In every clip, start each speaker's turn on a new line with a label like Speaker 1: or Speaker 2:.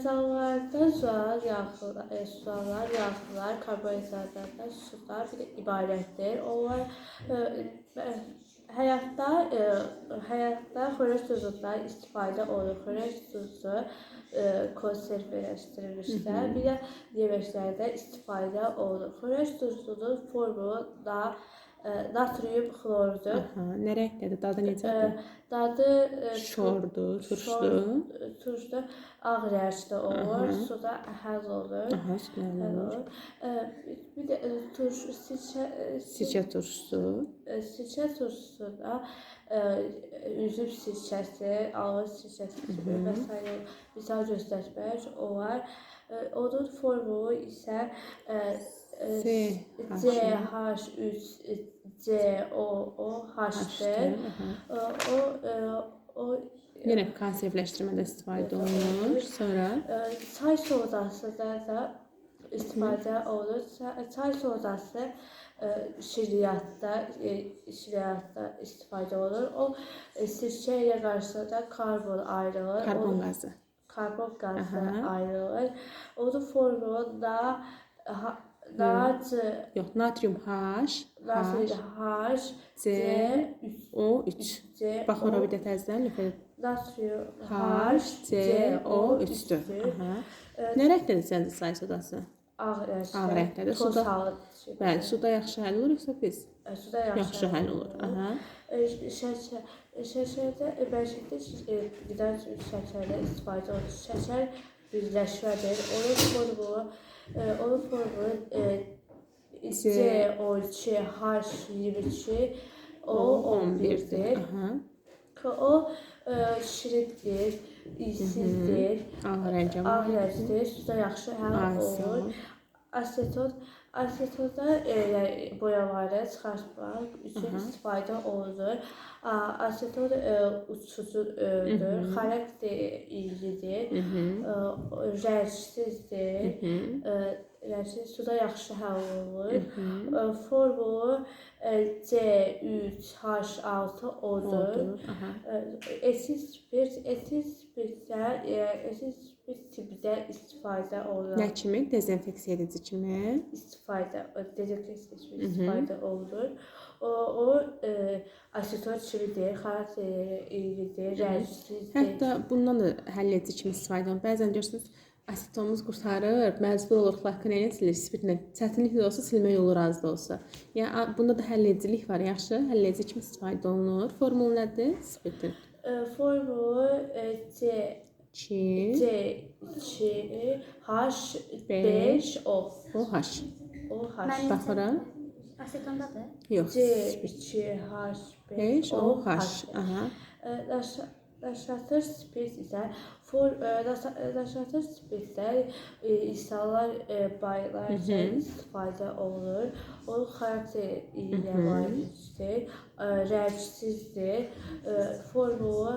Speaker 1: Canlılarda sual, yağlar, yağlar, karbohidratlardan, sudan bir ibarətdir. Onlar həyatda həyatda xörək duzundan istifadə olunur. Xörək duzu konservləşdirilmişdə, bir də yeməklərdə istifadə olunur. Xörək duzunun formulu da natrium xlorudur.
Speaker 2: Aha, nə rəngdədir? Dadı necədir?
Speaker 1: Dadı
Speaker 2: Şordur, turşdu.
Speaker 1: Turşdu, ağ rəngdə olur, suda həll olur.
Speaker 2: Aha, suda həll
Speaker 1: Həll
Speaker 2: olur.
Speaker 1: olur. Bir də turş sirkə
Speaker 2: Sirkə turşusu.
Speaker 1: Sirkə turşusu da üzüm sirkəsi, alma sirkəsi kimi və sairə misal göstərmək olar. Onun formulu isə
Speaker 2: C,
Speaker 1: CH3 COOH-dır.
Speaker 2: H-dır. Aha.
Speaker 1: O
Speaker 2: Yenə konservləşdirmədə istifadə olunur. Sonra
Speaker 1: çay sodasında da istifadə olunur. Çay sodası şirniyyatda istifadə olunur. O sirkə ilə qarşısında karbon ayrılır.
Speaker 2: Karbon qazı.
Speaker 1: Karbon qazı ayrılır. Onun formulu da C
Speaker 2: Yox, natrium H,
Speaker 1: natrium
Speaker 2: H,
Speaker 1: H
Speaker 2: C,
Speaker 1: C
Speaker 2: O 3.
Speaker 1: C
Speaker 2: Bax ora bir də təzədən lütfən.
Speaker 1: Natrium
Speaker 2: H, C, O 3-dür. Aha. Nə rəngdədir səncə çay sodası?
Speaker 1: Ağ rəngdə.
Speaker 2: Ağ rəngdədir.
Speaker 1: Toz
Speaker 2: Suda-
Speaker 1: halı kimi.
Speaker 2: Bəli, suda yaxşı həll olur yoxsa pis?
Speaker 1: Suda yaxşı,
Speaker 2: Yaxşı həll olur. Aha.
Speaker 1: Şəkər, şəkərdə, məişətdə qida üçün şəkərdə istifadə olunur. Şəkər birləşmədir. Onun formulu CO2 H22 O 11-dir.
Speaker 2: Aha.
Speaker 1: O şirindir, iysizdir,
Speaker 2: Ağ rəngə
Speaker 1: ağ rəngdir, suda yaxşı həll
Speaker 2: Ay, sağ
Speaker 1: olur.
Speaker 2: ol.
Speaker 1: Aseton, asetonda yəni boyaları çıxartmaq üçün istifadə olunur. Aseton uçucudur, xarakteri iyilidir, rəngsizdir, rəngsiz, suda yaxşı həll olunur. Formulu C3H6 odur.
Speaker 2: Odur. Aha.
Speaker 1: Etil spirt, etil spirtdə, etil spirt tibbdə istifadə olunur.
Speaker 2: Nə kimi? Dezinfeksiya edici kimi.
Speaker 1: İstifadə, dezinfeksiya kimi istifadə olunur. O aseton kimidir, xarakteri iyilidir, rəngsizdir.
Speaker 2: Hətta bundan da həll edici kimi istifadə olunur. Bəzən görürsünüz, asetonumuz qurtarır, məcbur oluruq lakı nə ilə silir? Spirtlə. Çətinlik də olsa silmək olur az da olsa. Yəni bunda da həll edicilik var, yaxşı. Həll edici kimi istifadə olunur. Formulu nədir? Spirtin.
Speaker 1: Formulu C
Speaker 2: 2
Speaker 1: C2 H 5 O
Speaker 2: O H.
Speaker 1: O H.
Speaker 3: Mən
Speaker 2: Bax ora.
Speaker 3: Asetondadır.
Speaker 2: Yox.
Speaker 1: C 2 H 5
Speaker 2: 5
Speaker 1: O
Speaker 2: O
Speaker 1: H.
Speaker 2: H. Aha.
Speaker 1: Naşatır spirt isə naşatır spirtdə insanlar bayılarca istifadə olunur. Onun xarakteri ilə malikdir, rəngsizdir. Formulu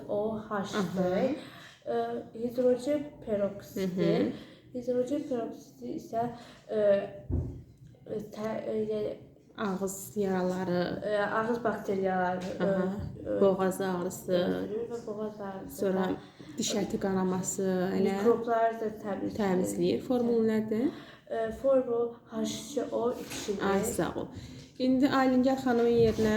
Speaker 1: NH4OH-dır. Hidrogen peroksidi. Hidrogen peroksidi isə yəni
Speaker 2: Ağız yaraları,
Speaker 1: ağız bakteriyaları
Speaker 2: boğaz ağrısı,
Speaker 1: öldürür və boğaz ağrısı.
Speaker 2: sonra diş əti qanaması, elə
Speaker 1: Mikrobları da təmizləyir.
Speaker 2: təmizləyir. Formulu nədir?
Speaker 1: Formulu H2O2-dir.
Speaker 2: Ay, sağ ol. İndi Aylingər xanımın yerinə